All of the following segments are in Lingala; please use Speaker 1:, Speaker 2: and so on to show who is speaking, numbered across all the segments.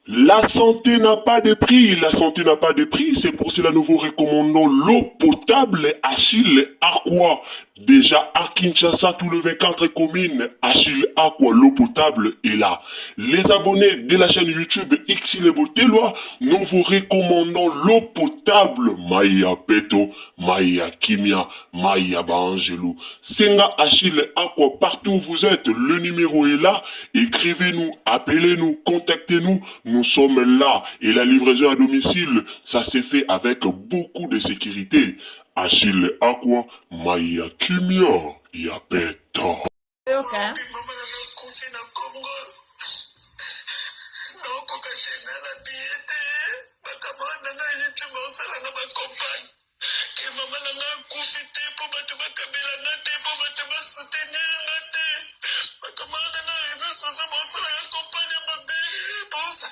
Speaker 1: La santé n'a pas de prix, la santé n'a pas de prix, c'est pour cela nous vous recommandons l'eau potable Achille Aqua. Déjà à Kinshasa, tous les 24 communes, Achille Aqua, l'eau potable est là. Les abonnés de la chaîne YouTube Xile Boteloi, nous vous recommandons l'eau potable Maya Peto, Maya Kimia, Maya Baangelou. Senga Achille Aqua, partout où vous êtes, le numéro est là. Écrivez-nous, appelez-nous, contactez-nous. Nous sommes là. Et la livraison à domicile, ça s'est fait avec beaucoup de sécurité. Achille Aqua, Maya Kimia, Yapeta.
Speaker 2: Yoka.
Speaker 3: Mama na ngai akufi na Congo. Naokoka te na na ye te. Bacamarade na ngai YouTube baosala nga bacampagne. Ke mama na ngai akufi te mpo bato bakabela nga te mpo bato basoutenir nga te. Bacamarade na ngai réseaux sociaux baosala nga campagne ya mabe. Bosa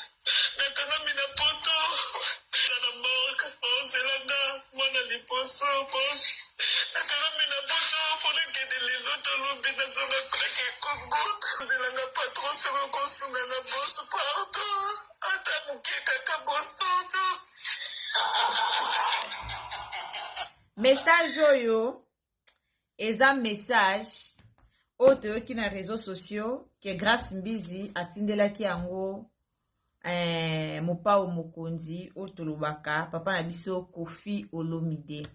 Speaker 3: nakangami na poto na morgue baozela nga mwana liboso bos nakangami na poto mpo nakende lelo tolobi nazonga kuleke Congo ozelanga patron soki okosunga nga bos pardon ata moke kaka bos pardon.
Speaker 2: Message oyo eza message oyo toyoki na réseaux sociaux ke Grace Mbizi atindelaki yango eh, mopao mokonzi oyo tolobaka papa na biso Koffi Olomide.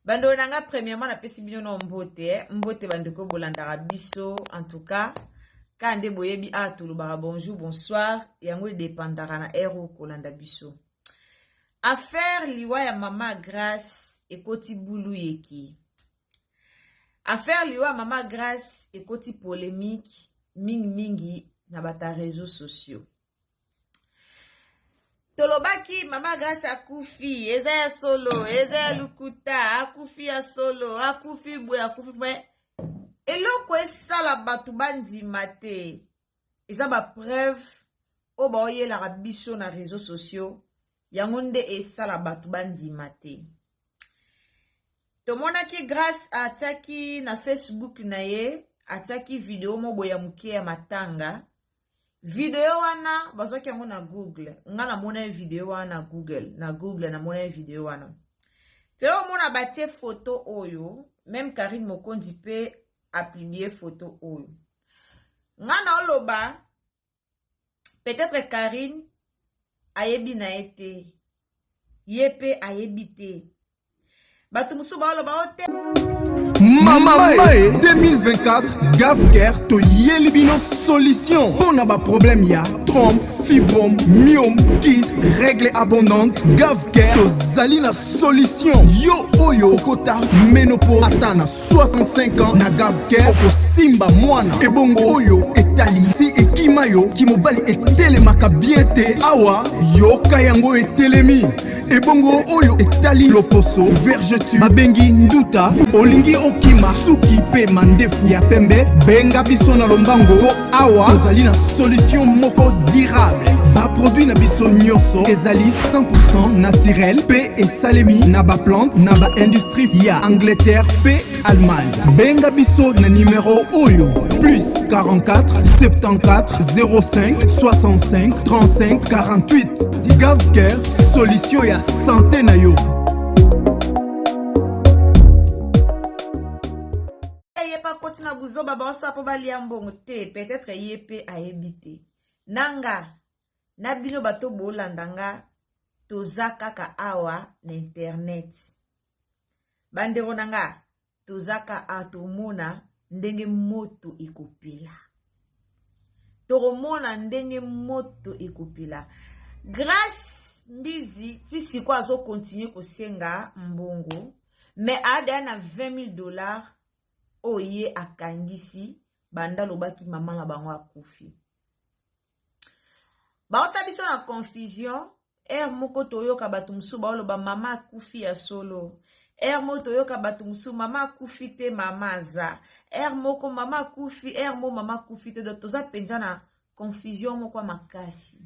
Speaker 2: Bandeko na nga, premièrement napesi bino na mbote, mbote bandeko bolandaka biso. En tout cas kaka nde boyebi awa tolobaka bonjour, bonsoir, yango edépendaka na heure oyo kolanda biso. Affaire liwa ya mama Grace ekoti bulu yeki. Affaire liwa ya mama Grace ekoti polémique mingimingi na bata réseaux sociaux. Tolobaki mama Grace akufi, eza ya solo, eza ya lukuta, akufi ya solo, akufi boye, akufi boye. Eloko esala bato bandima te eza bapreuve oyo baoyelaka biso na réseaux sociaux, yango nde esala bato bandima te. Tomonaki Grace atiaki na Facebook na ye, atiaki video moko boye ya moke ya matanga. Video wana bazwaki yango na Google. Nga namona video wana na Google, na Google namona video wana. Toyomona batie photo oyo, même Karine Mokonzi mpe apublier photo oyo. Nga naoloba peut-être Karine ayebi na ye te, ye mpe ayebi te. Bato mosusu baoloba o te.
Speaker 4: Mama Mae 2024, Gavcare toyeli bino solution mpo na baproblème ya trompe, fibrome, myome, kyste, règle abondante. Gavcare tozali na solution. Yo oyo okota ménopause ata na 65 ans, na Gavcare okosimba mwana. Ebongo oyo etali si ekima yo kimobali etelemaka bien te, awa yoka yango etelemi. Ebongo oyo etali loposo, vergeture babengi nduta, olingi okima suki mpe mandefu ya pembe, benga biso na lombango mpo awa tozali na solution moko durable. Baproduit na biso nyonso ezali 100% naturel mpe esalemi na baplante na baindustrie ya Angleterre mpe Allemagne. Benga biso na numero oyo: plus 44 74 05 65 35 48. Gavcare, solution ya santé na yo.
Speaker 2: Ye mpe akoti na buzoba, baosala mpo balia mbongo te. Peut-être ye mpe ayebi te. Na nga na bino bato bolanda nga, toza kaka awa na internet. Bandeko na nga. Tozaka a tomona ndenge moto ekopela. Tokomona ndenge moto ekopela. Grace Mbizi ti sikoyo azo continuer kosenga mbongo mais adaya na 20 000 $ oyo ye akangisi banda alobaki mama na bango akufi. Baota biso na confusion. Heure moko toyoka bato mosusu baoloba mama akufi ya solo, heure moko toyoka bato mosusu mama akufi te, mama aza, heure moko mama akufi, heure moko mama akufi te. Donc toza mpenza na confusion moko ya makasi.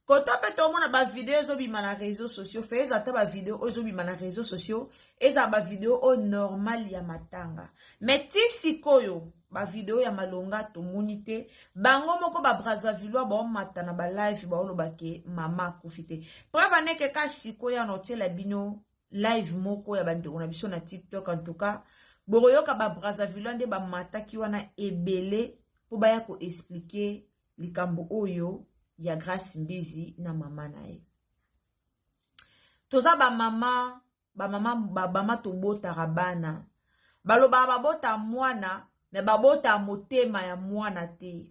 Speaker 2: Koto mpe tomona bavideo ezobima na réseaux sociaux. Fe eza ata bavideo oyo ezobima na réseaux sociaux, eza bavideo oyo normal ya matanga, mais ti sikoyo bavideo ya malonga tomoni te. Bango moko Babrazavillois baomata na balive, baoloba ke mama akufi te. Preuve aneke ka sikoyo ya notiela bino live moko ya bandeko na biso na TikTok. En tout cas, bokoyoka Babrazavillois nde bamataki wana ebele mpo baya koexpliquer likambo oyo ya Grâce Mbizi na mama na ye. Toza bamama, bamama, babama, tobotaka bana. Balobaka babota mwana, me babota motema ya mwana te.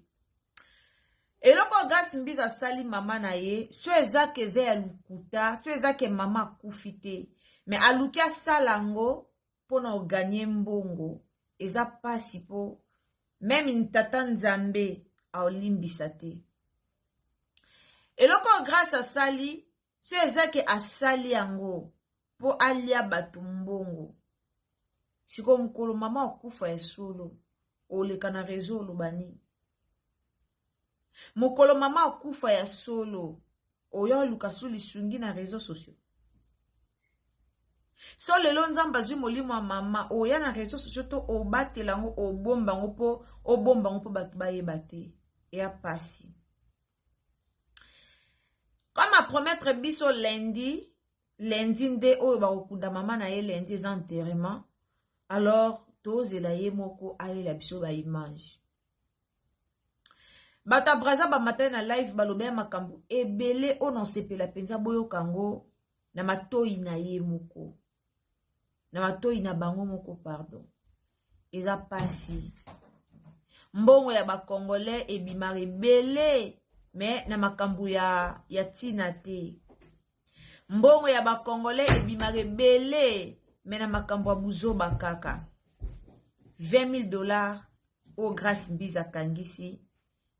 Speaker 2: Eloko oyo Grâce Mbizi asali mama na ye, so ezake eza ya lokuta, so ezake mama akufi te, me aluki asala yango mpona ogagner mbongo, eza mpasi, mpo même Tata Nzambe aolimbisa te. Eloko oyo Grâce asali, so ezake asali yango mpo alia bato mbongo, sikoyo mokolo mama akufa ya solo, oleka na réseau oloba nini? Mokolo mama akufa ya solo, oyo oluka so lisungi na réseaux sociaux? So lelo Nzambe azwi molimo ya mama, oya na réseaux sociaux to obatela yango, obomba yango mpo obomba yango mpo bato bayeba te? Eya pasi. Comme apromettre biso lundi, lundi nde oyo bakokunda mama na ye, lundi eza enterrement. Alors tozela ye moko ayela biso baimage. Bato ya Braza bamatali na live, baloba ya makambo ebele oyo na osepela mpenza boyoka yango na matoi na ye moko, na matoi na bango moko. Pardon, eza pasi. Mbongo ya Bacongolais ebimaka ebele, me na makambo ya ntina te. Mbongo ya Bacongolais ebimaka ebele, me na makambo ya buzoba kaka. 20 000 $ oyo Grâce Mbizi akangisi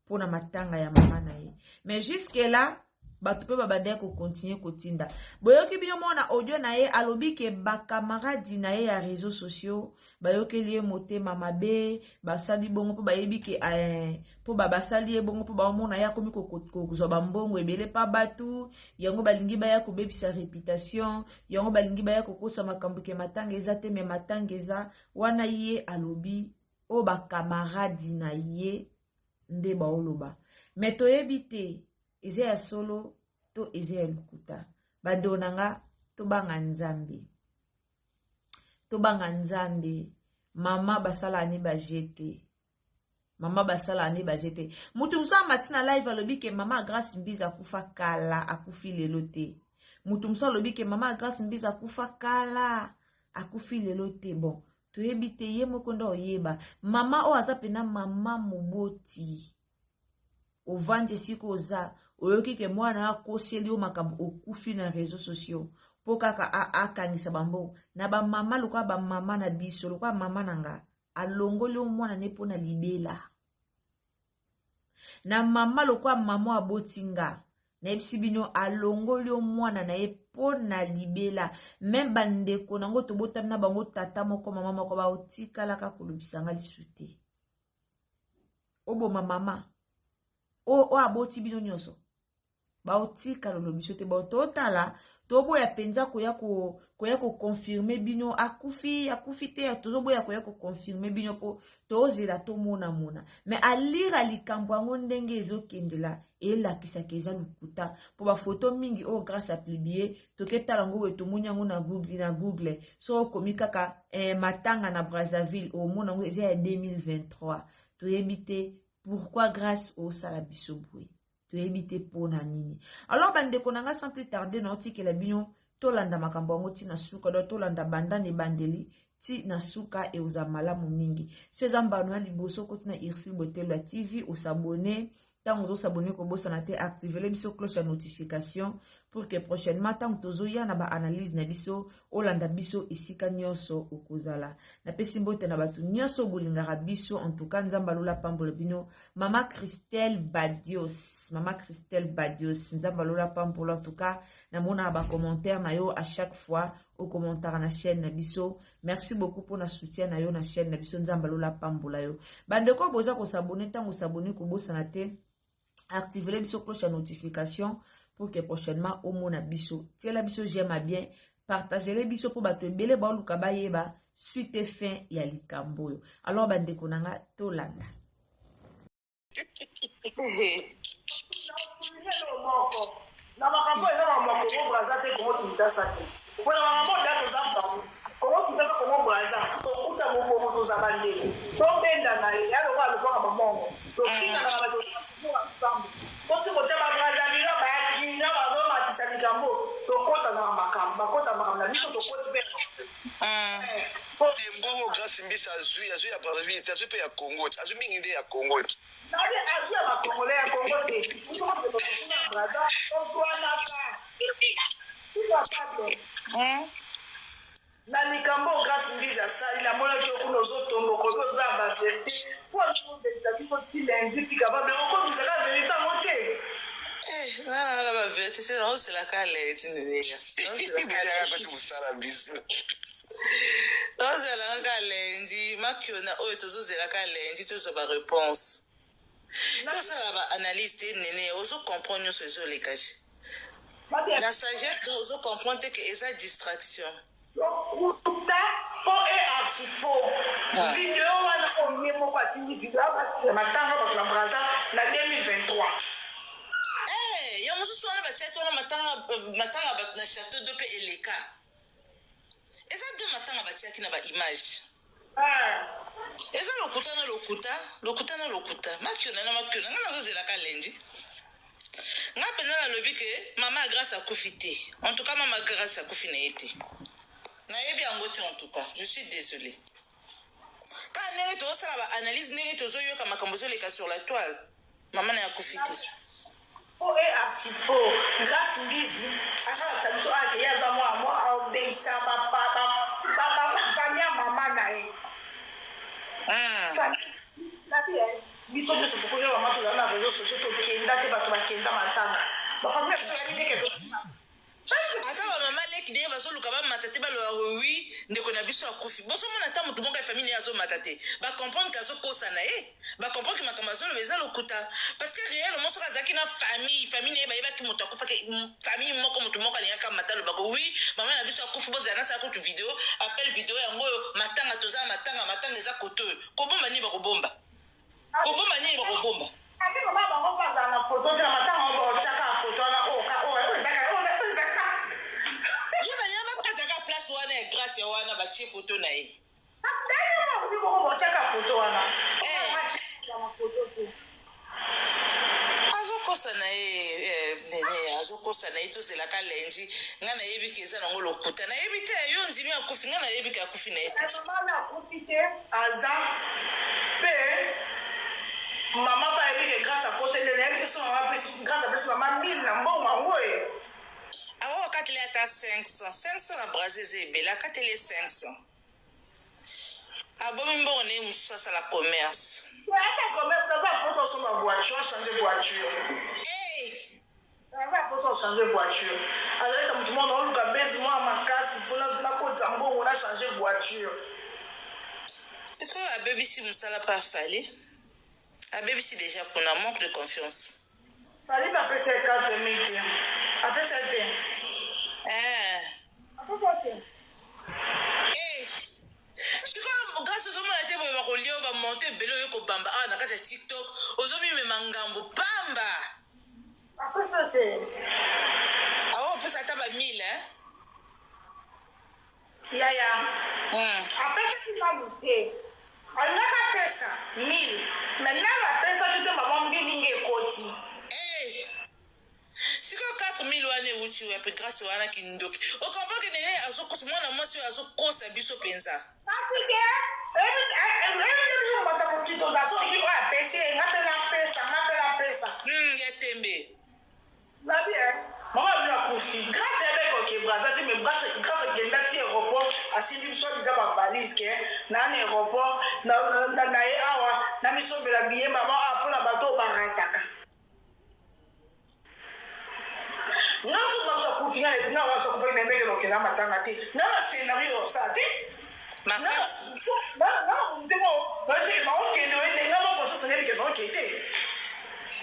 Speaker 2: mpona matanga ya mama na ye, mais jusque là bato mpe babandaki kocontinuer kotinda. Boyoki bino mona audio na ye, alobi ke bakamaradi na ye ya réseaux sociaux bayokeli ye motema mabe, basali bongo mpo bayebi ke mpo basali ye bongo mpo baomona ye akomi kozwa bambongo ebele mpa bato yango, balingi baya kobebisa réputation yango, balingi baya kokosa makambo ke matanga eza te, me matanga eza wana. Ye alobi oyo bakamaradi na ye nde baoloba, me toyebi te eza ya solo to eza ya lokuta. Bandeko na nga, tobanga Nzambe, tobanga Nzambe. Mama basalaka ne baje te, mama basalaka ne baje te. Moto mosusu amati na live, alobi ke mama Grâce Mbizi akufa kala, akufi lelo te. Moto mosusu alobi ke mama Grâce Mbizi akufa kala, akufi lelo te. Bon, toyebi te, ye moko nde oyeba. Mama oyo aza mpena mama moboti, ovandi esika oza, oyoki ke mwana akoseli yo makambo, okufi na réseaux sociaux mpo kaka akangisa bambongo na bamama. Lokola bamama na biso, lokola mama na nga alongoli yo mwana ne mpo na libela na mama, lokola mama aboti nga, nayebisi bino, alongoli yo mwana na ye mpo na libela. Même bandeko nango tobotami na bango tata moko, mama moko, baotikalaka kolobisa nga lisu te. Oboma mama oyo aboti bino nyonso, baotikala olobi te. Bao totala, toboya mpenza koya koconfirmer bino akufi, akufi te. Tozoboya koya koconfirmer bino mpo tozela tomonamona. Me alira likambo yango ndenge ezokendela, elakisaka eza lokuta, mpo bafoto mingi oyo Grâce apublier, toketala yango boye, tomoni yango na Google. Na Google, so okomi kaka matanga na Brazzaville, omona yango eza ya 2023. Toyebi te pourquoi Grâce osala biso boye, toyebi te mpona nini. Alors bandeko na nga, sans plus tarder, naotikela bino tolanda makambo yango ntina suka. Donc tolanda banda na ebandeli. ti na suka ekozala malamu mingi. So eza mbano ya liboso okoti na Ursule Botelo ya TV, osabone. Ntango ozosabone, kobosana te activele biso cloche ya notification pour que prochainement ntango tozoya na baanalyse na biso, olanda biso esika nyonso okozala. Napesi mbote na bato nyonso bolingaka biso. En tout cas, Nzambe alola pambola bino. Mama Christelle Badios, mama Christelle Badios, Nzambe alola pambola. En tout cas, namonaka bacommentaire na yo à chaque fois okommentaka na chaîne na biso. Merci beaucoup mpona soutien na yo na chaîne na biso. Nzambe alola pambola yo. Bandeko boza kosabone, ntango osabone, kobosana te activele biso cloche ya notification pour que prochainement omona biso. Tiela biso j'aime bien, partagele biso mpo bato ebele baoluka bayeba suite fin ya likambo oyo. Alors bandeko na nga, tolanda.
Speaker 5: Moko na makambo eza makambo ya Congo Braza te, Congo Kinshasa te. Mpona makambo da toza famille Congo Kinshasa, Congo Braza, tokuta mokongo, toza bandeko, tobenda na ye ya lokola alobaka bamongo, tofinganaka bato toujours ensemble. Toti kotya babrazaville bayakina bazomatisa likambo, tokotanaka makambo, bakota makambo na biso, tokoti mpe.
Speaker 3: Mbongo Grâce Mbisi azwi, azwi ya Brazzaville te, azwi mpe ya Congo te, azwi mingi nde ya Congo te.
Speaker 5: Nabi azwi ya bacongolais, ya Congo te. Biso tokotuna Braza, tozwanaka pable na likambo. Grâce Mbizi asali, namonaki yo kuna ozotomboka, obi oza ya baverité mpo azokozelisa biso ti lundi. Mpi capable okomisaka vérité yango te.
Speaker 6: Nana bavérité te, naozelaka lundi neneya.
Speaker 3: Pasi mosala biso.
Speaker 6: Naozelaka kaka lundi. Makiona oyo tozozelaka lundi, tozwa baréponse, tosala baanalyse te. Nene, ozocomprendre nyonso ezoleka na sagesse, donc ozocomprendre te ke eza distraction.
Speaker 5: Lokuta, faux et archi faux. Video wana oyo ye moko atindi, video ya matanga bato na Braza na 2023.
Speaker 6: Eh, ya mosusu wana batiaki wana matanga, matanga bato na Château d'Eau mpe eleka. Eza deux matanga batiaki na baimage. Eza lokuta na lokuta, lokuta na lokuta, makiona na makiona. Nga nazozelaka lundi. Nga mpenza nalobi ke mama ya Grâce akufi te. En tout cas, mama Grâce akufi na ye te, nayebi yango te. En tout cas, je suis désolé. Kaka ndenge tozosala baanalyse, ndenge tozoyoka makambo ezoleka sur la toile, mama na ye akufi te.
Speaker 5: Faux et archi faux. Grâce Mbizi asalakisa biso ake ye aza mwana mo aobeisa bafamille ya mama na ye. Nabi biso nyonso tokoki mama, tozala na réseau sociaux, tokenda te, bato bakenda matanga, bafamille na biso yabi teke tosima.
Speaker 6: Ata bamama leki ndenge bazoluka bamata te, baloba: "Oui, ndeko na biso akufi." Bozomona ata motu moko ya famille naye azomata te. Bacomprendre ke azokosa na ye, bacomprendre ke makambo azoloba eza lokuta, parce que réellement soki azalaki na famille, famille na ye bayebaki moto akufaki, famille moko, motu moko alingaki amata, alobaka: "Oui, mama na biso akufi." Bozala nasala kutu video, appel video yango oyo. Matanga, toza na matanga, matanga eza kote oyo. Kobomba nini? Bakobomba, kobomba nini? Bakobomba.
Speaker 5: Ate mama bango mpo azala na foto te na matanga oyo, baotiaka foto wana oyo ezaka.
Speaker 6: Ye balinga bakataka place wana ya Grâce ya wana, batie foto na ye.
Speaker 5: Kasi dai moko moko baotiaka foto wana na foto te.
Speaker 6: Azokosa na ye, nene azokosa na ye. Tozelaka lundi. Ngai nayebi ke eza nango lokuta, nayebi te. Yo ndimi akufi, ngai nayebi ke akufi na ye te.
Speaker 5: Mama na akufi te, aza mpe mama mpe ayebi ke Grâce akoseli. Nayebi te so mama apesi Grâce, apesi mama 1000 na mbongo yango e.
Speaker 6: Awa akateli ata 500, 500 na Brazil eza ebele. Akateli ye 500, abomi mbongo na ye mosusu, asala commerce.
Speaker 5: Ata commerce, aza mposa osomba voiture, achange voiture.
Speaker 6: Hey!
Speaker 5: Aza mposa ochange voiture, azalisa motu moko naoluka bezi mwa makasi mpona nakotisa mbongo na change voiture.
Speaker 6: Sikoyo abebisi mosala mpe afali abebisi déjà kuna, manque de confiance.
Speaker 5: Fally mpe apesa ye 4000 te, apesa ye te.
Speaker 6: Eh.
Speaker 5: Apesa te.
Speaker 6: Eh. Sikoyo Grâce, ozomona te boye bakolia oyo bamonte ebele oyo kobamba awa na kati ya TikTok, ozomimema ngambo pamba.
Speaker 5: Apesa te.
Speaker 6: Awa opesa ata ba 1000, eh?
Speaker 5: Yaya, apesaki nanu te. Alingaki apesa 1000, mais nanu apesaki te. Mama mbilingi ekoti.
Speaker 6: Eh. Sikoyo 4000 wana ewuti wapi? Grace wana kindoki. Okomprendre que Nene azokosa mwana mwasi oyo azokosa biso mpenza.
Speaker 5: Kasi ke oyebi nde biso bato ya mokili toza soki oyo apesi ye nga mpe napesa nga mpe napesa.
Speaker 6: Ya tembe.
Speaker 5: Babi eh mama bino akufi grace ya beko ke braza te mais grace grace akenda ti aéroport asimbi soit disant ba valise ke na na aéroport na na, na ye awa na misombela billet mama awa mpona bato oyo barataka nga soki mabiso akufi nga nga mabiso akufaki na ebeke nokenda matanga te nga na scenario osala te
Speaker 6: makasi
Speaker 5: nga na motu te ko naokende oye nga moko sosi nayebi ke naokende te.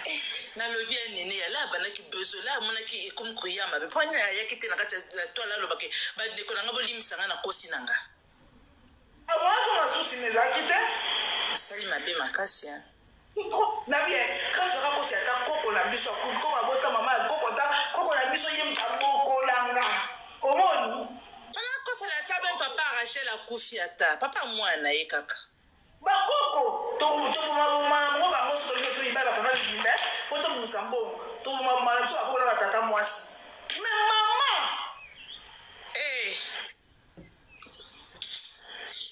Speaker 6: Eh, nalobi ya nene ya la abandaki besoin la amonaki ekomi koya mabe mpo nini ayaki te na kati ya toile alobaki bandeko na nga bolimbisa nga nakosi na nga.
Speaker 5: Wana so na susi mais ezalaki te.
Speaker 6: Asali mabe makasi ya.
Speaker 5: Na bien kasi oka kosi ata koko na biso akufi koko abota mama ya koko ta koko na biso ye moto abokolanga omoni.
Speaker 6: Fala akosela ata meme papa Rachel akufi ata papa mwana na ye kaka.
Speaker 5: Bakoko tobomabomana bango bango soki tolingi toyi bana papa mibimba po tobimisa mbongo tobomabomana biso bakoko na batata mwasi mais mama
Speaker 6: eh.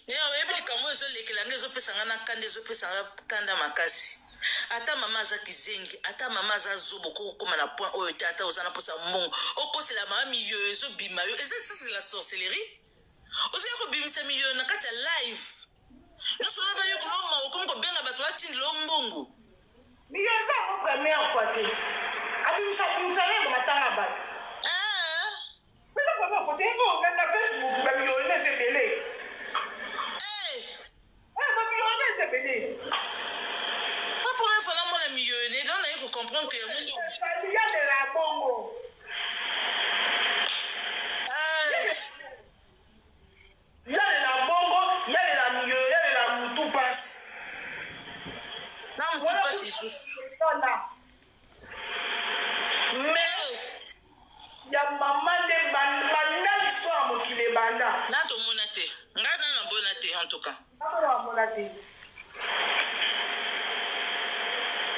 Speaker 6: Nea oyebi likambo oyo ezolekela nga ezopesa nga na kanda ezopesa nga kanda makasi ata mama aza kizengi ata mama aza zobo okoki kokoma na point oyo te ata oza na mposa mbongo okosela mama miyoyo ezobima yo eza sisi la sorcellerie ozoya kobimisa miyoyo na kati ya live nyonso wana bayokola mawa okomi kobenga bato batindela yo mbongo.
Speaker 5: Miyo eza yango première fois te abimisa abimisa ye matanga bato
Speaker 6: Ah.
Speaker 5: eza première fois te ngo na Facebook ba miyo eza ebele.
Speaker 6: Eh.
Speaker 5: Eh, ba miyo eza ebele.
Speaker 6: Pas première fois namona miyoyo ne donc naye kocomprendre que yango nde
Speaker 5: yalela bongo.
Speaker 6: Ah.
Speaker 5: Yalela bongo yalela miyoyo yalela mutu pasi.
Speaker 6: Na mutu pasi lisusu.
Speaker 5: Sana. Mais ya mama nde banda histoire ya mokili ebanda.
Speaker 6: Na tomona te ngai na nabona te en tout cas.
Speaker 5: Namona te.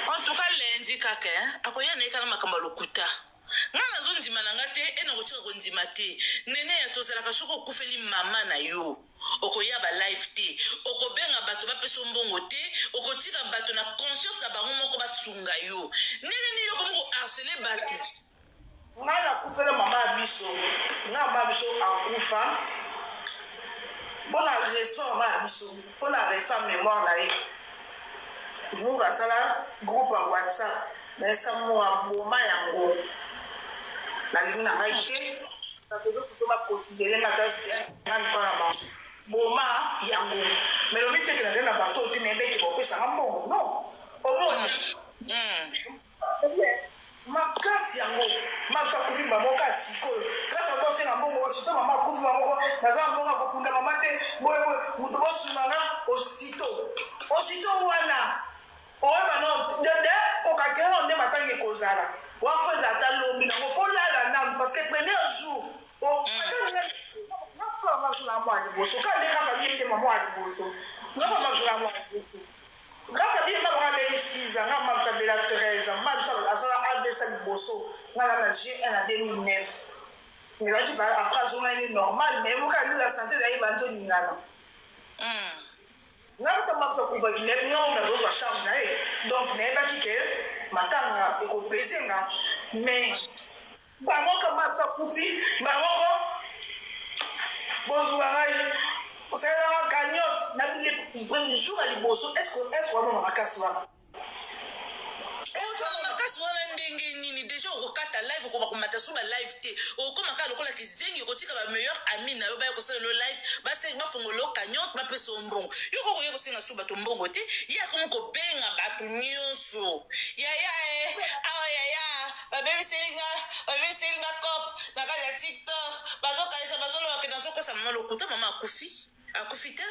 Speaker 6: En tout cas lundi kaka hein, akoya na ye kaka na makambo ya lokuta. Nga nazo ndima na nga te et nakotika kondima te. Neneya tozalaka soki okufeli mama na yo okoya ba live te, okobenga bato bapesa yo mbongo te, okotika bato na conscience na bango moko basunga yo. Ndenge nini yo okomi ko harceler bato?
Speaker 5: Nga nakufela mama ya biso, nga mama ya biso akufa pona respect mama ya biso, pona respect ya memoire na ye. Mura asala groupe ya WhatsApp nayesa Mura boma yango nalingi na ngai te bato soso bakotizele nga ata 50 francs na bango boma yango mais lobi teke nazali na bato oyo te nayebeke bapesanga mbongo non omoni makasi yango mabisa akufi mama oka sikoyo grâce na bosenga mbongo surtout mama akufi mama moko naza na mbongo akokunda mama te boye boye moto bosunga nga aussitôt aussitôt wana oyeba no de kokakela nano nde matanga ekozala wana fo ezala ata lobi nango fo lala nanu parce que premier jour ata nga mwa liboso kaka nde grâce abie te mama ya liboso nga mama azala mwa liboso Grâce à bien mama abeli 6 ans nga mama abela 13 ans mama asala AVC liboso nga na G1 na 2009 ezalaki après azongaki normal mais moka nde la santé ezalaki bandi oningana nga mpe mama akufaki nga moko nazozwa charge na ye donc nayebaki ke matanga ekopese nga mais Moko mabs akufi moko bozwa ngai osalelaka cagnotte na premier jour ya liboso est ce que wana makasi wana
Speaker 6: ozala makasi wana ndenge nini deja okokata live okoka komata su ba live te okokoma kaka lokola kizengi okotika ba meilleur ami na yo baya kosala lo live bafongola yo cagnotte bapesa yo mbongo yo koko ye kosenga su bato mbongo te ye akomi kobenga bato nyonso yaya e awa yaya babebiseli nga babebiseli nga cop na kati ya tiktok bazokanisa bazoloba ke nazokosa mama lokuta mama akufi akufi te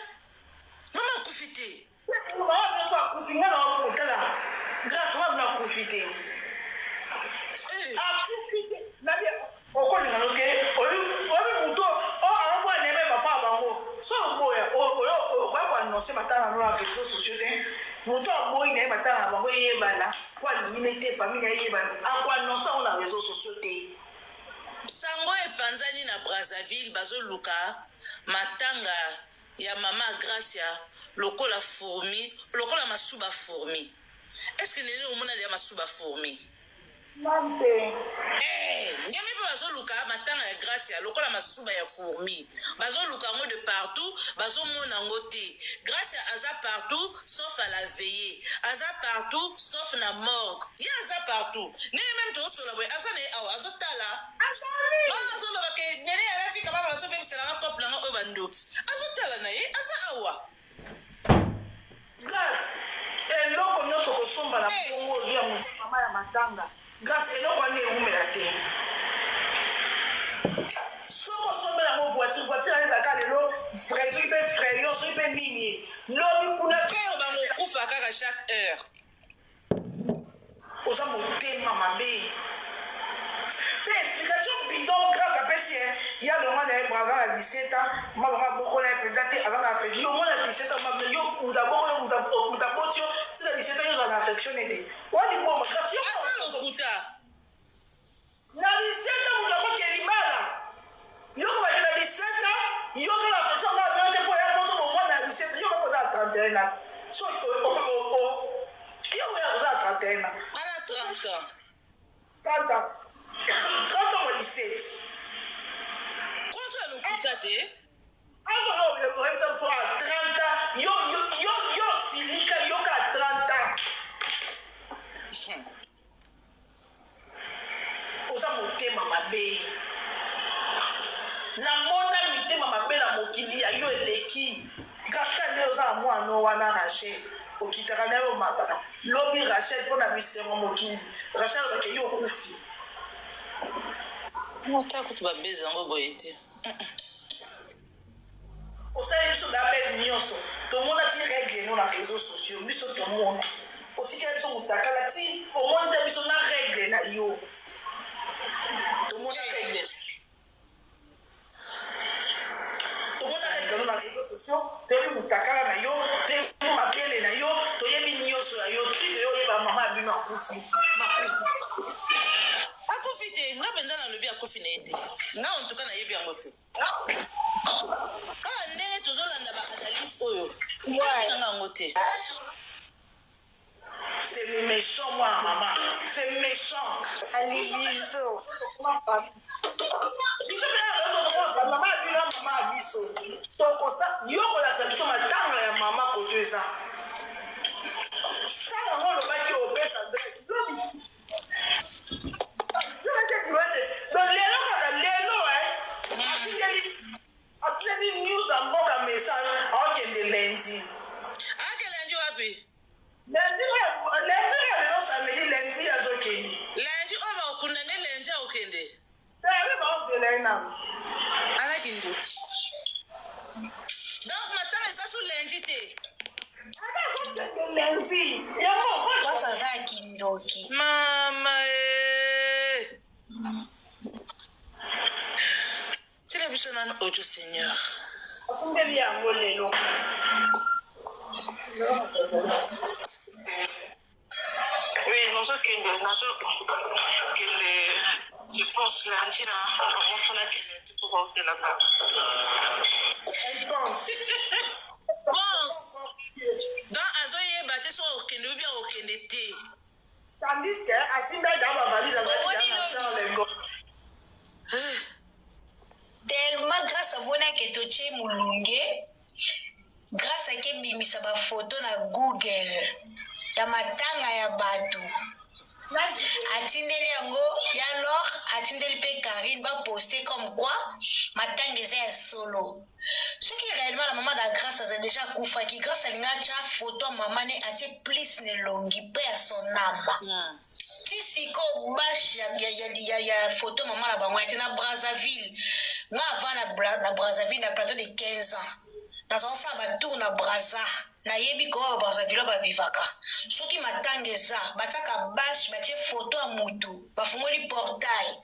Speaker 6: mama akufi te.
Speaker 5: Mama nyonso akufi nga na kotala grâce mama akufi te akufi te nabi okolinga no te oyebi moto oyo akoboya na ye papa ya bango so oboya okoya koannonce. annonce matanga yango na réseau sociaux te. Moto aboyi na ye matanga na bango eyebana po alingi ne te famille na ye eyebana, ako annonce yango na réseau sociaux te.
Speaker 6: Sango epanzani na Brazzaville bazoluka matanga ya mama Gracia lokola fourmi, lokola masuba fourmi. Est ce que Nene omona deja masuba fourmi?
Speaker 5: Nanu te.
Speaker 6: Eh, ndenge pe bazoluka matanga ya Gracia lokola masuba ya fourmi. Bazoluka yango de partout, bazomona yango te. Gracia aza partout sauf à la veillée. Aza partout sauf na morgue. Ye aza partout. Ndenge meme tozosola boye aza na ye awa azotala.
Speaker 5: Azali.
Speaker 6: Wana azoloba ke Nene alaki kama bazobebisela nga cope na nga oyo bandoki. Azotala na ye aza awa.
Speaker 5: Grace, eloko nyonso kosomba na bongo ozwi ya moto mama ya matanga. Grace, eloko wana ewumela te. Soki osombela yango voiture, voiture wana ezalaka lelo frais, soki mpe freyon, soki mpe nini, lobi kuna
Speaker 6: Frère bango okufa kaka chaque heure.
Speaker 5: Oza motema mabe. Pe explication bidon grâce apesi ye ya longa na ye braza na 17 ans ma bango abokola ye mpenza te aza na affection yo mwana 17 ans ma yo moto abokola yo moto aboti yo ti na 17 ans yo ozala na affection nete oa liboma grâce yo
Speaker 6: aza lokuta.
Speaker 5: Na 17 ans moto akoki libala yo kobaki na 17 ans yo oza na affection nga bino te mpo ya poto bomwana ya 17 yo koko oza na 31 ans so yo oya oza na 31 ans
Speaker 6: Ala 30 ans.
Speaker 5: 30 ans 30 ans mo 17
Speaker 6: 30 ans ya lokuta te.
Speaker 5: Azo oyebisa biso a 30 ans yo yo yo yo silika yoka 30 ans Oza motema mabe. Namona mitema mabe na mokili ya yo eleki. Grace nde oza na mwana no wana Rachel. Okitaka na yo omataka. Lobi Rachel mpo na bisengo mokili. Rachel alobaka yo okufi.
Speaker 6: Ata kutu ba buzz yango boye te.
Speaker 5: Osali biso ba buzz nionso tomona ti regle no na reseaux sociaux biso tomona otikela biso mutakala ti omonisa biso na regle na yo tomona regle tomona regle no na reseaux sociaux toyebi mutakala na yo toyebi mabele na yo toyebi nionso ya yo ti yo oyeba mama ya bino akufi makufi
Speaker 6: Akufi te nga penza nalobi akufi na ye te nga en tout cas nayebi yango te. Kaka ndenge tozolanda ba analyse oyo nayebi na nga yango te.
Speaker 5: C'est méchant moi maman, c'est méchant.
Speaker 7: Alibiso.
Speaker 5: Biso pe na biso tokosa mama ya bino mama ya biso. Tokosa yo kolakisa biso matanga ya mama koto eza. Sala ngo olobaki opesa adresse lobi ti. Donc lelo kaka lelo atindeli news ya mboka message aokende lundi.
Speaker 6: Ake lundi wapi?
Speaker 5: Lundi oyo lundi oyo lelo samedi lundi azokende.
Speaker 6: Lundi oyo bakokunda nde lundi akokende.
Speaker 5: Te baozela ye nanu.
Speaker 6: Alaki ndoki. Donc matanga eza su lundi te.
Speaker 5: Ata azokende lundi. Yango
Speaker 7: Grâce aza ya kindoki.
Speaker 6: Mama ee. Tiela biso nanu audio Seigneur.
Speaker 5: Atindeli yango lelo.
Speaker 3: Oui, nazokende nazokende je pense lundi na bango fona kende tuku baozelaka.
Speaker 5: Elle pense.
Speaker 6: Pense. Donc azoyeba te soki okende ou bien okende te.
Speaker 5: Tandis que asimba da ba valise azalaki na Charles Ngo.
Speaker 7: Tellement grâce amonaki totie molunge Grace ake bimisa ba photo na Google ya matanga ya batu atindeli yango ya Laure atindeli pe Carine ba poste comme quoi matanga eza ya solo soki réellement la maman da Grace aza déjà akufaki Grace alinga atya photo ya mama ne atie plus na elongi pe ya son âme Ti sikoyo bache ya, ya, ya, ya, ya photo mama na bango ete na Brazzaville. Nga avant na, Bra, na Brazzaville na plateau de 15 ans. Nazala kosala ba tour na Brazza. Nayebi comment ba Brazzaville ba vivaka. Soki matanga eza, batiaka bache, batie photo ya mutu, bafungoli portail.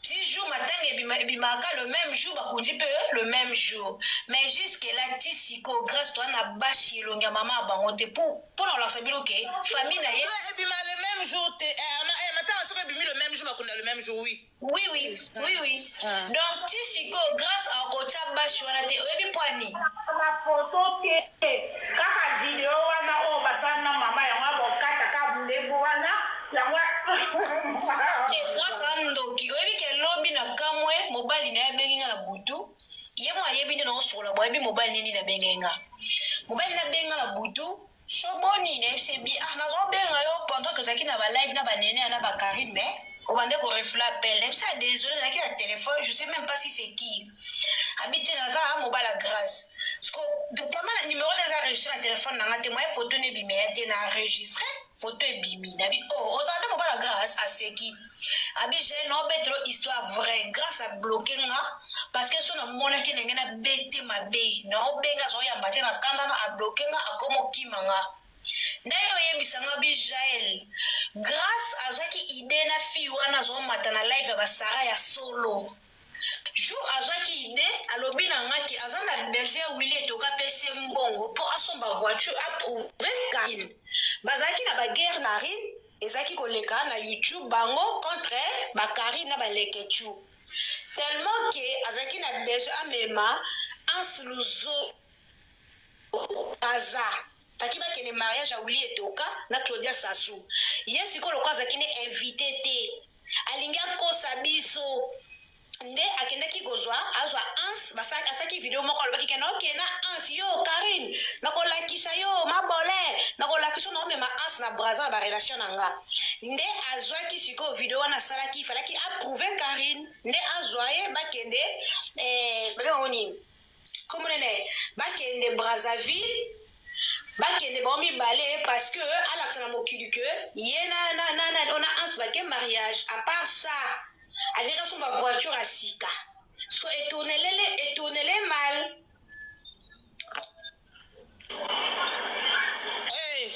Speaker 7: Ti jour matanga ebima ebimaka le meme jour bakundi pe le meme jour mais jusque là ti sikoyo grace toa na bashi elongi ya mama ya bango te pour pona kolakisa bino ke famille na ye
Speaker 6: ebima le même jour te eh, ma, eh, matanga soki ebimi le même jour bakunda le même jour oui
Speaker 7: oui oui oui oui ah. donc ti sikoyo grace akotia bashi wana te oyebi mpo ani
Speaker 5: na foto te kaka video wana oyo basala na mama yango abokata ka ndebo wana yango
Speaker 7: grâce a ndoki oyebi ke lobi na kamwe mobali na ye abengi nga na butu ye mo ayebi nde naosokola bo ayebi mobali nini nabenge nga mobali nabenga na butu shoboni nayebisi ebi ah nazobenga yo pendant que ozalaki na balive na banene na bakarine mais obande korefula appel nayebisi ah désolé nazalaki na téléphone je sais même pas si c'est qui abi te naza mobali ya grâce tama numéro na eza enregistré na telefone na nga te moye photo na ebimi ya te na enregistré photo ebimi nabi o oh, ozala te mobali ya grâce aseki abi je naobetelo histoire vraie grâce abloke nga parce que so namonaki ndenge nabete mabe naobenga azoyamba te na kanda na abloke nga akomokima nga ndenge oyebisa nga bi jael grâce azwaki idee na fille wana azomata na live ya basara ya solo Jour azwaki idee alobi na nga ke aza na besoin Willy Etoka apesi ye mbongo po asomba voiture a prouver Carine. Bazalaki na ba guerre na Carine ezalaki koleka na YouTube bango contre ba Carine na ba Leketchou. Tellement ke azalaki na besoin amema Hans Luzo Aza faki bakende mariage ya Willy Etoka na Claudia Sassou. Ye sikoyo lokola azalaki ne invite te alingi akosa biso nde akendaki kozwa azwa Hans asalaki video moko alobaki ke naokende na Hans yo Carine nakolakisa yo mabole nakolakisa yo naomema Hans na Brazza na barelation na nga nde azwaki sikoyo video wana asalaki falaki aprouve Carine nde azwa ye bakende eh, babengango nini kombo nene bakende Brazzaville bakende bango mibale parce que alakisa na mokili que ye na, na, na, na, na Hans bake mariage à part ça alingaki asomba voiture ya sika siko etournelele etournele mal
Speaker 6: hey.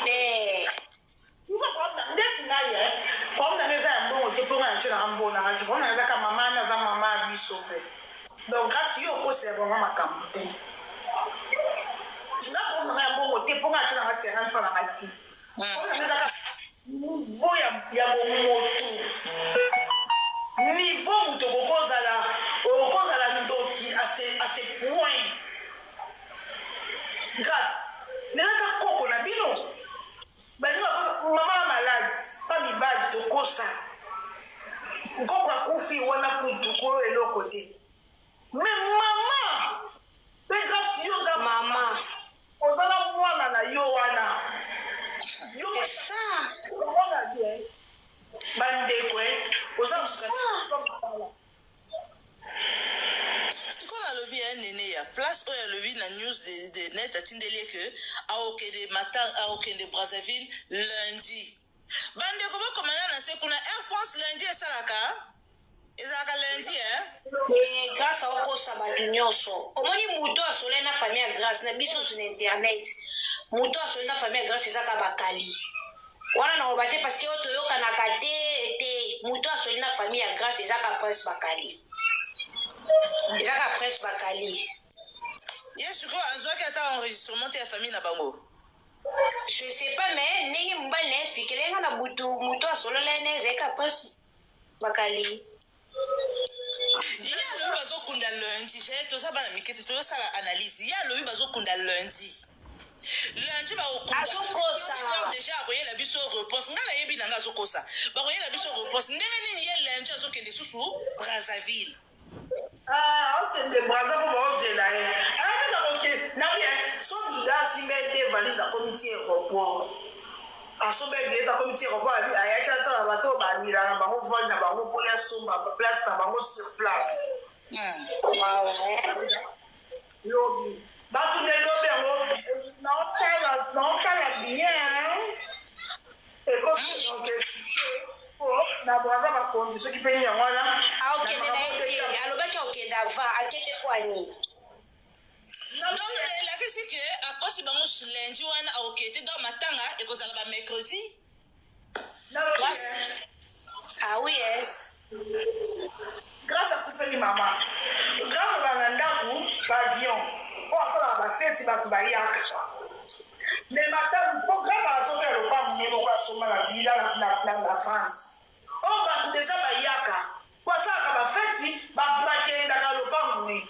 Speaker 7: Eh.
Speaker 5: ndeti ngai eh, problème na ngai eza ya mbongo te mpo ngai natyelaka mbongo na ngai te problème na ngai ezaka mama wana aza mama ya biso mpe donc grâce yo okosela bango makambo te nga problème na ngai ya mbongo te mpo ngai natyelanga 50 franc na ngai te problème na ngai ezaka niveau ya, ya bomoto niveau moto okokozala okozala ndoki à ce point grâce lelo ata koko na bino balingi mama na malade pa mibali tokosa nkoko akufi wana kutu koyo eloko te me mama mpe grâce yo oza
Speaker 7: mama
Speaker 5: oza na mwana na yo wana yo mwana bien bandeko eh, oza
Speaker 6: sikoyo nalobi ya nene ya place oyo alobi na news de, de net atindeli ye ke aokende mata aokende brazzaville lundi bandeko bokomana na se kuna air france lundi esalaka ezalaka lundi eh?
Speaker 7: Eh, grâce aokosa bato nyonso omoni moto asolai na famille ya grâce na biso nyonso na internet moto asolai na famille ya grâce ezaka bakali wana nakoba te parce que oyo toyokanaka te te moto asoli na famille ya grâce ezaka prince bakali ezaka prince bakali
Speaker 6: ye sikoyo azwaki ata enregistrement te ya famille na bango
Speaker 7: je sais pas mais ndenge mobali na expliquele nga na butu moto asolola ye na ezalika prince bakali
Speaker 6: ye alobi bazokunda lundi je toza bana mike te tozosala analyse ye alobi bazokunda lundi lundi
Speaker 7: bakokundaazokosa
Speaker 6: deja akoyela biso reponse ngai nayebi na ngai azokosa bakoyela biso reponse ndenge nini ye lundi azokende susu brazzaville
Speaker 5: Ah, okende braza mpo baozela ye ayebika koke nabi so mida asimba ye de valise akomi ti aéroport asomba ye billet akomi ti aéroport abi ayaki atala bato oyo baanila na bango vol na bango mpo ye asomba place na bango sur place lobi bato nde lobi yango naotala bien ekoki na braza bakonzi soki mpe nini yango wana
Speaker 7: akokende na ye te alobaki akokende avant akende mpo ani
Speaker 6: donc elakisi ke akosi bango lundi wana akokende te donc matanga ekozala ba mercredi.
Speaker 7: Ah oui eh.
Speaker 5: Grace akufeli mama. Grace azala na ndaku pavillon oyo asalaka ba feti batu bayaka. Mais mata po Grace asoki na lopangu ne moko asomba na villa na, na, na, na France. Oyo batu deja bayaka po asalaka ba feti batu bakendaka lopangu ne.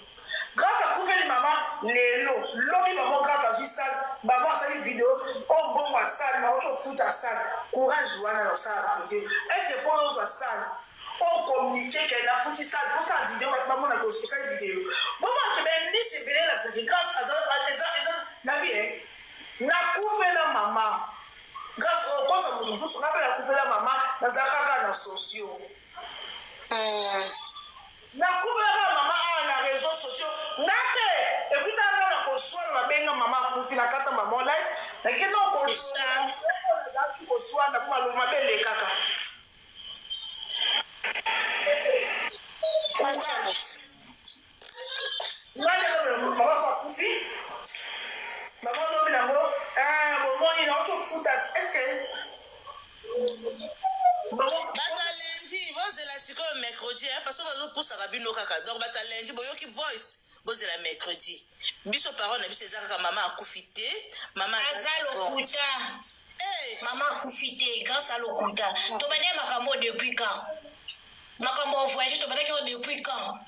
Speaker 5: Grace akufeli mama lelo lobi bango Grace azui salle bango asali video oyo mbongo ya salle nauti ofuta salle courage wana ya osala video est ce que po ozwa salle o communiquer ke nafuti salle faut osala video bato bamona ke osali video bomona ke ba indice ebele elakisa ke Grace aza eza eza na bien nakufela mama Grace okosa moto mosusu nga mpe nakufela mama nazalaka kaka na sociaux. Nakufela kaka mama awa na reseaux sociaux nga te ekutana nga na koswana babenga mama akufi na kata mama live nakenda nazalaki koswana po maloba mabe elekaka nga nde mama so akufi mama lobi nango eh, bomoni nauti ofuta est-ce
Speaker 6: Bata lundi bozela sikoyo mercredi hein, parce que bazopusaka bino kaka donc bata lundi boyoki voice bozela mercredi biso parole na biso eza kaka mama akufi te mama
Speaker 7: aza lokuta hey. Mama akufi te grâce à lokuta tobandaki makambo depuis quand makambo ya voyage tobandaki yango depuis quand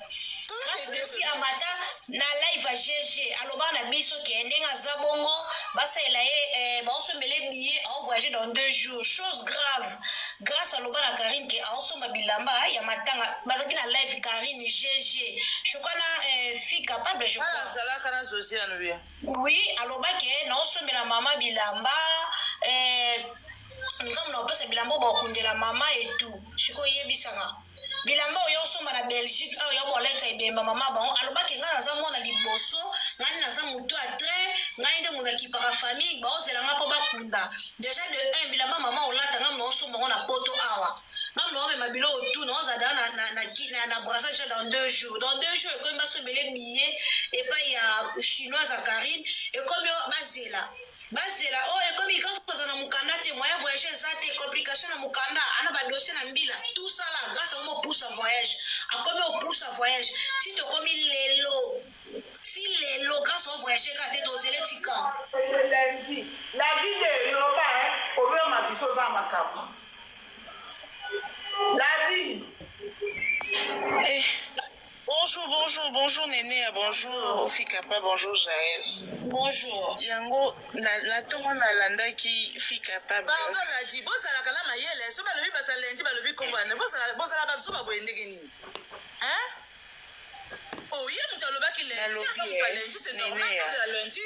Speaker 7: grâce depuis amata na live ya gg alobaka na biso ke ndenge aza bongo basalela ye eh, baosombela ye billet aovoyage dans 2 jours chose grave grâce aloba na karine ke aosomba bilamba ya matanga bazalaki na live karine gg je crois na eh, fille capable je crois
Speaker 6: azalaka na josiane oui
Speaker 7: oui aloba ke naosombela mama bilamba eh, ngambo na kopesa bilamba oyo bakundela mama etu sikoyo yebisanga bilamba oyo osomba na belgique awa yo boleta ebemba mama bango alobaki ngai naza mwana liboso ngai nde naza motu ya train ngai nde moto akipaka famille baozela ngai mpo bakunda deja de 1 bilamba mama olata ngai naosomba ngo na poto awa ngai naomema biloko tu naozala daa na, na, na, na, na braza deja dans 2 jours dans 2 jours ekomi basombele billet epai ya chinoise ya karine ekomi bazela Bazela oyo ekomi grâce aza na mukanda te moyen voyage eza te complication na mukanda ana ba dossier na mbila tout ça là grâce akomi opusa voyage akomi opusa voyage ti tokomi lelo ti lelo grâce o voyage kaka te tozele ti quand
Speaker 5: Lundi lundi de loba hein obe matisa oza makambo lundi.
Speaker 6: Eh. Bonjour, bonjour, bonjour Néné, bonjour Fikapa, bonjour Jaël.
Speaker 7: Bonjour.
Speaker 6: Yango, na, na tongo nalandaki Fikapa. Pardon Ladi, bozalaka na mayele, so balobi bato ya lundi balobi kombo ya bozala bozala bazoba boye ndenge nini? Hein? Oh, ye moto alobaki lundi, ye aza moto ya lundi, c'est normal tozela lundi.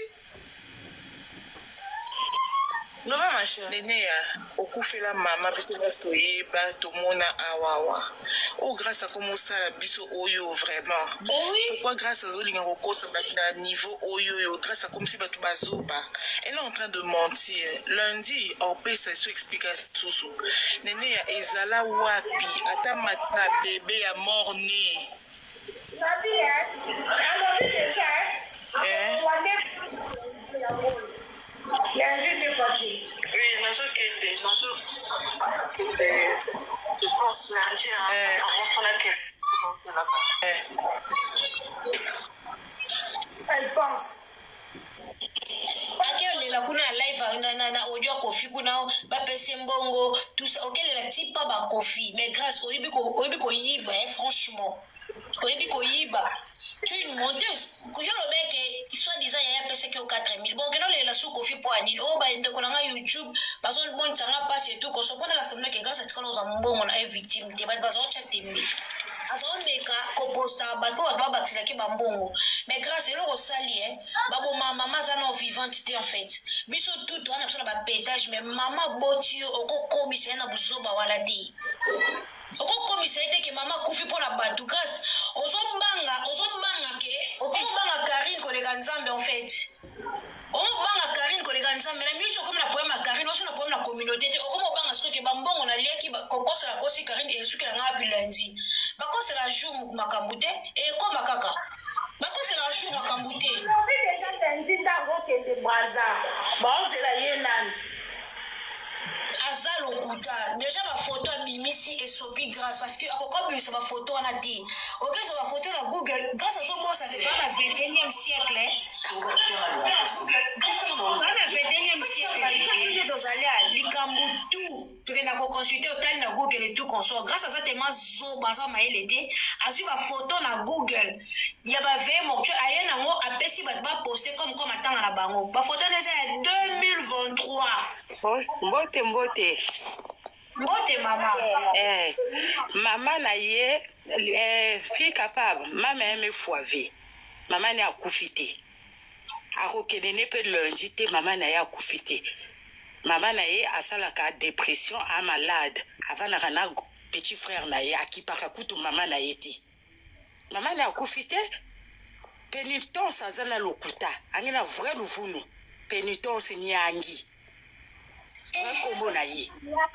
Speaker 6: Loba ma chère.
Speaker 8: Neneya okufela mama biso nionso toyeba tomona awawa oyo grace akomi osala biso oyo vraiment pourquoi grace azolinga kokosa bato na niveau oyo oyo grace akomisi bato bazoba elle est en train de mentir lundi opesa so explication susu neneya ezala wapi ata mata bebe ya mort ne
Speaker 5: Nabi hein, alobi deja hein, akolongwa nde yango oyo. Lundi nde Fatshi.
Speaker 3: Oui, nazokende, nazokende, je pense lundi, hein, avant nakende.
Speaker 5: Elle pense.
Speaker 7: Ake olela kuna na live na, na, na audio ya kofi kuna bapesi mbongo tout ça okelela tipa ba kofi mais grâce oyebi oyebi koyiba eh, franchement oyebi koyiba tu es une monteuse yo olobeke soit disant yaya apesaki yo 4000 bon okende olela su kofi mpo ya nini oyo bandeko na ngai youtube bazobonisa nga mpasi etu koso mpona lasamnake grâce atikala ozwa mbongo na ye victime te bato bazotya tembe azomeka koposta bato bato babakiselaki bambongo mais grâce eloko osali e baboma mama aza nao vivante te en fait biso tutu wana biso na bapetage mais mama aboti yo okokomisa ye na buzoba wana te okokomisa ye te ke mama akufi mpo na bato grâce ozobanga ozobanga ke okomobanga karine koleka nzambe en fait omobanga karine koleka nzambe na minute okomi na problème ya karine oso na problème na communauté te okomobanga soki ke bambongo naliaki kokosela kosi karine esukela ngai api lundi bakosela jour makambo te ekoma kaka bakosela jour makambo te
Speaker 5: lobi deja lundi nde azokende braza baozela ye nani
Speaker 7: aza lokuta. lokuta. Deja ba photo abimisi esopi Grace parce que akoka abimisa ba photo wana te. Okezwa ba photo na Google, Grace azobosa ke toza na 21e siècle. Toza na 21e siècle. Biso tozali ya likambo tout tokenda ko consulter otali na Google et tout consort. Grace aza tellement zoba aza mayele te. Azwi ba photo na Google ya ba veille mortuaire aye nango apesi bato ba poster comme quoi matanga na bango. Ba photo wana eza ya 2023.
Speaker 9: Mbote mbote.
Speaker 7: Mbote mama.
Speaker 9: Eh, mama na ye eh, fille capable mama ye mefuavi mama ne akufi te akokende ne mpe lundi te mama na ye akufi te mama na ye asalaka depression a malade avandaka na petit frère na ye akipaka kutu mama na ye te mama na akufi te penitence aza na lokuta angi na vrai luvunu penitence nyangi vrai kombo na ye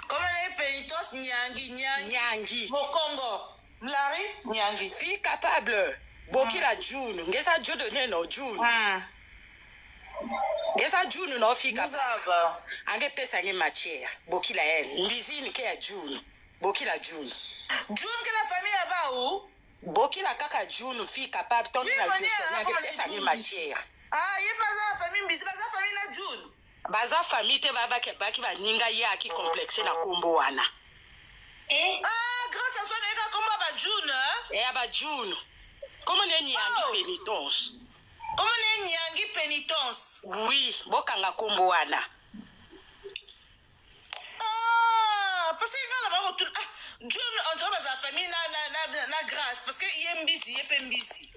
Speaker 6: kombo na ye penitence nyangi nyangi
Speaker 9: nyangi
Speaker 6: mokongo mlari nyangi
Speaker 9: fille capable bokila mm. june ngeza jodo neno june mm. ngeza june no fille capable ange pesa nge matière bokila ye mbizini ke ya june Bokila June.
Speaker 6: June que la famille ya ba ou?
Speaker 9: Bokila kaka June fille capable to na pesa ye matière.
Speaker 6: Ah, ye baza na famille mbisi, baza famille na June.
Speaker 9: Baza famille te ba baki baki baninga ye aki complexe na kombo wana.
Speaker 6: Eh? Ah, grâce à soi na kombo ba June. Hein?
Speaker 9: Eh ba June. Comment ne nyangi oh. pénitence?
Speaker 6: Comment ne nyangi pénitence?
Speaker 9: Oui, bokanga kombo wana.
Speaker 6: Ah, parce que nga na bango tuna ah, John on dirait baza famille na na na, na grâce parce que ye mbisi ye pe mbisi.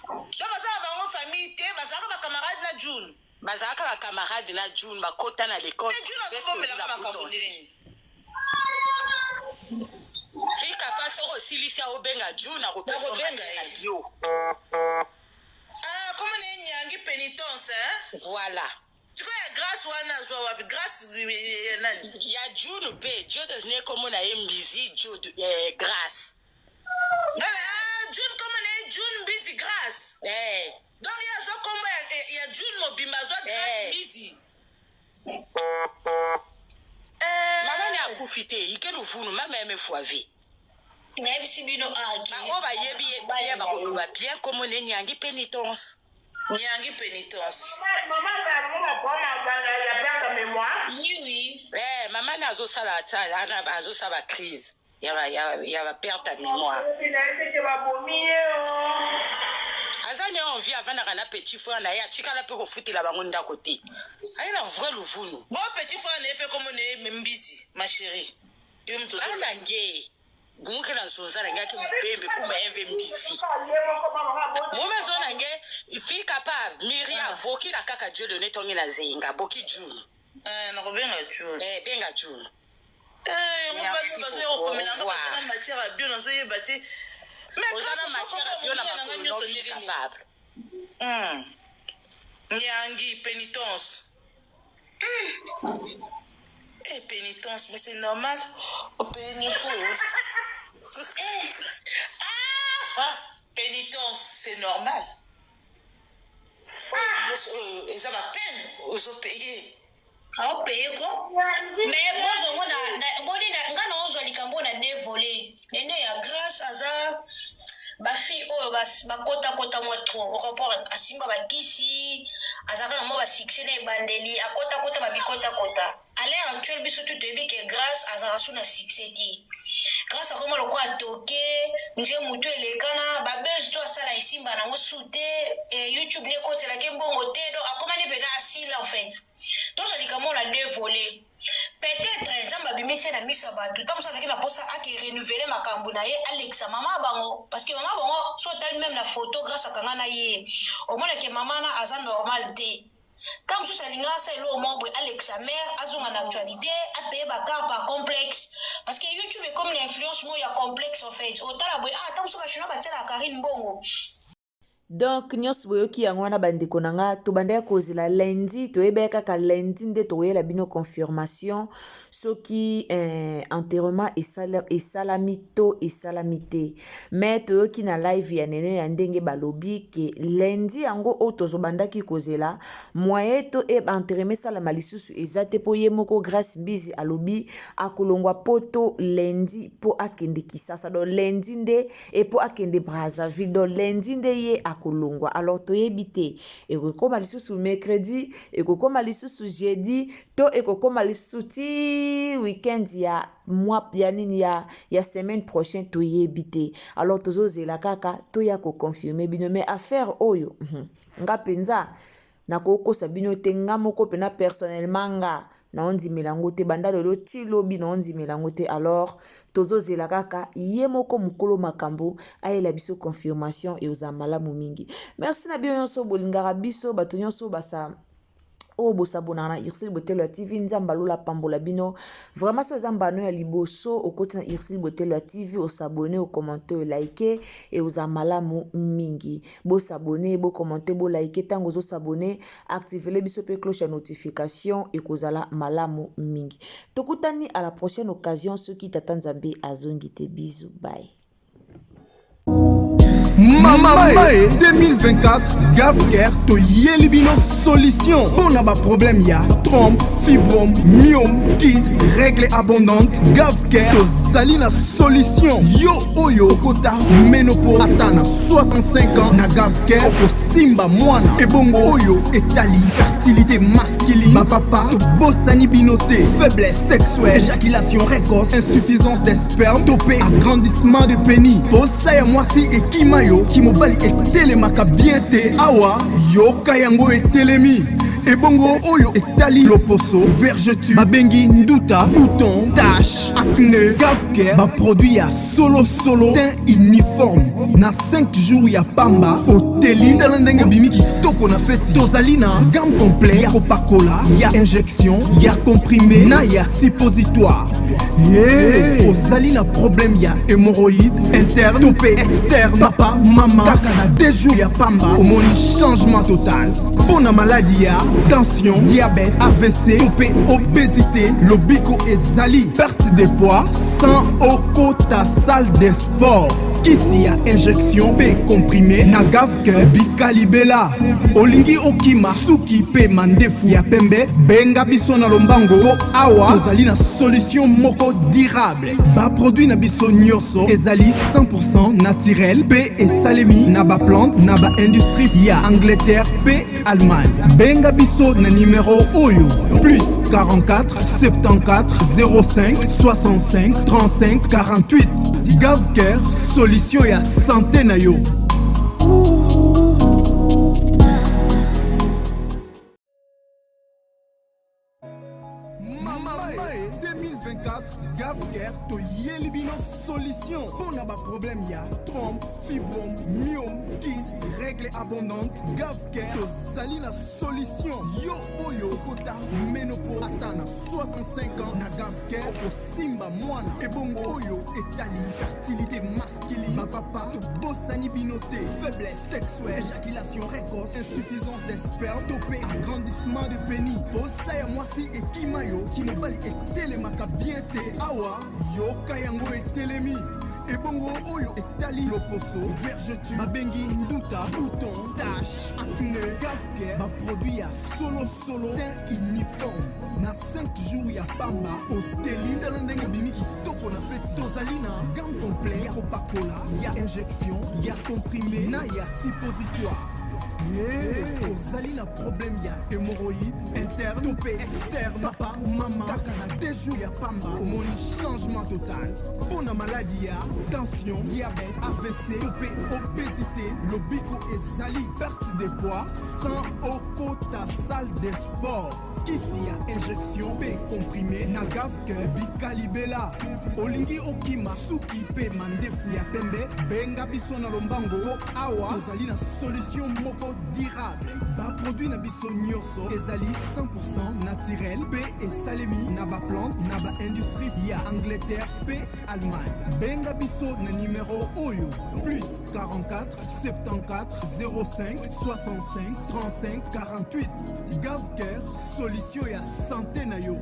Speaker 6: Donc baza na bango famille te, bazalaka ba camarade na June.
Speaker 9: Bazalaka ba camarade na June bakota na l'école.
Speaker 6: Mais June azobombelaka makambo ndenge nini?
Speaker 9: Fika pa soko osilisi obenga June akopesa yo.
Speaker 6: Ah, comment ne nyangi pénitence hein?
Speaker 9: Voilà.
Speaker 6: Sikoyo ya grace wana azwa wapi grace eh, eh, nani
Speaker 9: ya june mpe jode ne kombo na ye mbizi jode eh, grace
Speaker 6: Ngala, ah, june kombo na ye june mbizi grace
Speaker 9: eh.
Speaker 6: donc ye azwa kombo ya, eh, ya june mobimba azwa grace
Speaker 9: Eh.
Speaker 6: mbizi eh.
Speaker 9: mama ne akufi te ike luvunu mama ye mefuavi
Speaker 7: nayebisi bino ake
Speaker 9: bango bayebi ye bien bakoloba bien kombo ne nyangi penitence
Speaker 6: nyangi penitence
Speaker 5: mama azala na problème ya perte mémoire
Speaker 7: oui oui
Speaker 9: eh, mama ne azosala azosala ba crise ya ba perte ya mémoire
Speaker 5: nayebi babomi ye o
Speaker 9: aza ne envie avandaka na petit frère na ye atikala mpe kofutela bango ndako te aye na vrai luvunu
Speaker 6: bo petit frère na ye mpe kombo na ye mbisi ma chérie yo moto
Speaker 9: ana nge muke na zoza na nge ake mupembe kuma emve mbisi mume zo na nge fille capable miria ah. vokila kaka dieu donne tongi na zenga boki june
Speaker 6: eh, nakobenga june
Speaker 9: eh, benga june
Speaker 6: eh, yango bazokomelanga na matière ya bio nazoyeba te
Speaker 9: oza na matière ya bio na makolo no fille capable
Speaker 6: hmm. nyangi pénitence Eh, pénitence, mais c'est normal. Au pénitence. Ah, ah, pénitence, c'est normal. Oh, eza ba peine ozopaye
Speaker 7: aopaye ko mais bozomona boni nga na ozwa likambo na deux volet nene ya grâce aza bafille oyo bakotakota mwa trop ocomprendre asimba bakisi azalaka na mwa basuccès na ebandeli akotakota babikotakota à l'heure actuelle biso tu toyebi ke grâce azalaka su na succès te grâce akoma lokola toke nje motu elekana babuse to asala esimba nango su te e youtube ne ekotelaki mbongo te donc akomani mpena asila en fait tozwa likambo na deux volet peut-être nzambe abimisi ye na miso ya bato ntango mosusu azalaki na mposa ake renouvele makambo na ye alekisa mama ya bango parce que mama ya bango so otali meme na photo grâce akanga na ye omonake mama na aza normal te ntango mosusu alingaka asala eloko moko boye alekisa mare azonga na actualité apaye bacar par complexe parce que youtube ekomi na influence moko ya complexe en fait otala boye ah ntango mosusu bachinois batielaka karine mbongo.
Speaker 2: Donc nyonso boyoki yango wana bandeko na nga, tobandaki kozela lundi, toyebaki kaka lundi nde tokoyela bino confirmation soki eh, enterrement esalami to esalami te. Mais toyoki na live ya Nene ya ndenge balobi ke lundi yango oyo tozobandaki kozela moyen to e enterrement esalama lisusu eza te, mpo ye moko Grace Mbizi alobi akolongwa poto lundi mpo akende Kisasa. Donc lundi nde et po akende Brazzaville, donc lundi nde ye akolongwa. Alors toyebi te ekokoma lisusu mercredi, ekokoma lisusu jeudi, to ekokoma lisusu ti weekend ya mois ya nini ya semaine prochaine, toyebi te. Alors tozozela kaka toya koconfirme bino. Mais affaire oyo nga mpenza nakokosa bino te, nga moko mpena personnellement nga naondimela yango te, banda lelo ti lobi naondimela yango te. Alors tozozela kaka ye moko mokolo makambo ayela biso confirmation, ekozala malamu mingi. Merci na bino nyonso bolingaka biso, bato nyonso basa oyo bosabonaka na Ursule Botelo ya TV. Nzambe alola pambola bino vraiment. So eza mbano ya liboso okoti na Ursule Botelo ya TV, osabone, okommente, olike, ekozala malamu mingi. Bosabone, bokommente, bolike. Ntango ozosabone, activele biso mpe cloche ya notification, ekozala malamu mingi. Tokutani à la prochaine occasion soki tata Nzambe azongi te. Bisous, bye.
Speaker 4: Mama Mae 2024, Gavcare toyeli bino solution mpo na baproblème ya trompe, fibrome, myome, kyste, règle abondante. Gavcare tozali na solution. Yo oyo okota ménopause ata na 65 ans, na Gavcare okosimba mwana. Ebongo oyo etali fertilité masculine, bapapa tobosani bino te. Faiblesse sexuelle, éjaculation précoce, insuffisance des sperme to mpe agrandissement de pénis, posa ya mwasi ekima yo, kimobali etelemaka bien te, awa yoka yango etelemi. Ebongo oyo etali loposo, vergeture babengi nduta, bouton, tache, acné, Gavcare baproduit ya solo solo, teint uniforme na 5 jours ya pamba oteli, tala ndenge obimi kitoko na feti. Tozali na gamme complet ya kopakola, ya injection, ya comprimé na ya suppositoire. Yeah. Ozali na problème ya hémorroïde interne to mpe externe, papa, mama, kaka na 2 jours ya pamba omoni changement total. Mpo na maladi ya tension, diabète, AVC to mpe obésité, lobiko ezali. Perte de poids sans okota salle de sport, kisi ya injection mpe comprimé na Gavcare, bikalibela. Olingi okima suki mpe mandefu ya pembe, benga biso na lombango mpo awa tozali na solution moko durable. Baproduit na biso nyonso ezali 100% naturel mpe esalemi na baplante na baindustrie ya Angleterre mpe Allemagne. Benga biso na numero oyo: plus 44 74 05 65 35 48. Gavcare, solution ya santé na yo. Mama Mae 2024, Gavcare toyeli bino solution mpo na baproblème ya trompe, fibrome, myome, kyste, règle abondante, Gavcare tozali na solution. Yo oyo okota ménopause ata na 65 ans, na Gavcare okosimba mwana. Ebongo oyo etali fertilité masculine, bapapa tobosani bino te. Faiblesse sexuelle, éjaculation précoce, insuffisance des sperme to mpe agrandissement de pénis, posa ya mwasi ekima yo, kimobali etelemaka bien te, awa yoka yango etelemi. Ebongo oyo etali loposo, vergeture babengi nduta, bouton, tache, acné, Gavcare baproduit ya solo solo, teint uniforme na 5 jours ya pamba oteli, tala ndenge obimi kitoko na feti. Tozali na gamme complet ya kopakola, ya injection, ya comprimé na ya suppositoire. Yeah. Ozali na problème ya hémorroïde interne to mpe externe, papa, mama, kaka na 2 jours ya pamba omoni changement total. Mpo na maladi ya tension, diabète, AVC to mpe obésité, lobiko ezali. Perte de poids sans okota salle de sport. Kisi ya injection mpe comprime na Gavcare bika libela. Olingi okima suki mpe mandefu ya pembe? Benga biso na lombango mpo awa tozali na solution moko durable. Baproduit na biso nyonso ezali 100% naturel mpe esalemi na baplante na baindustrie ya Angleterre mpe Allemagne. Benga biso na numero oyo: plus 44 74 05 65 35 48. Gavcare, solution ya santé na yo.